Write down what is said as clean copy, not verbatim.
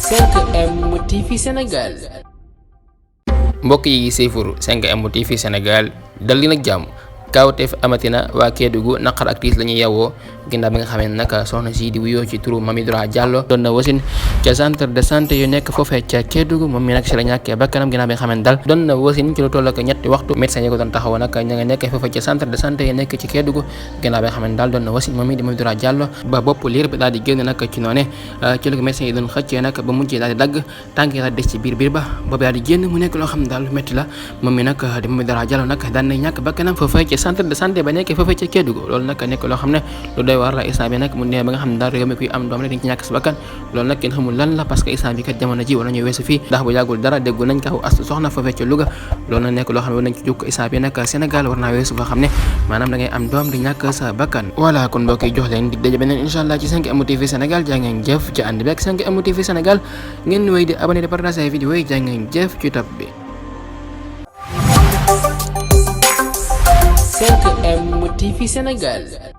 5M TV Sénégal. mbokk yi siifur 5M TV Sénégal dal li nag jàmm kawteef amatina waa Kédougou naqar ak tiis la ñuy yewwoo ginnaaw bi nga xamee ne nag soxna si di wuyoo ci turu Mamy Dora Diallo doon na wasin ca centre de santé yu nekk foofee ca Kédougou moom mi nag si la ñàkkee bakkanam ginnaaw bi nga xamee ne dal doon na wasin ci lu toll ak ñetti waxtu médecin yi ko doon taxaw nag ña nga nekk foofee ca centre de santé yu nekk ci Kédougou ginnaaw bi nga xamee ne daal doon na wasin moom mi di Mamy Dora Diallo ba bopp liir bi daal di génn nag ci noone ci la ko médecin yi doon xëccee nag ba mujjee daal di dagg tànk yi daal des ci biir ba boobu daal di génn mu nekk loo xam ne daal métti la moom mi nag di Mamy Dora Diallo nag daan na ñàkk bakkanam foofee ci centre de santé ba nekk foofee ca Kédougou loolu nag nekk loo xam ne lu doy waar la instant bi nag mu ne ba nga xam ne daal réew mi kuy am doom rek dañ ci ñàkk sa bakkan loolu nag kenn xamul lan la parce que instant bi kat jamono ji wala ñu weesu fii ndax bu yàggul dara déggu nañ kaw astu soxna foofee ca Louga loolu nag nekk loo xam ne war nañ ci jóg instant bi nag Sénégal war naa weesu foo xam ne maanaam da ngay am doom di ñàkk sa bakkan voilà kon mbokk yi jox leen dig daje beneen incha allah ci 5M TV Sénégal jaa ngeen jëf ci ànd bi ak 5M TV Sénégal ngeen wéy di abonné di partager ay vidéo yi jaa ngeen jëf ci tab bi 5M TV Sénégal.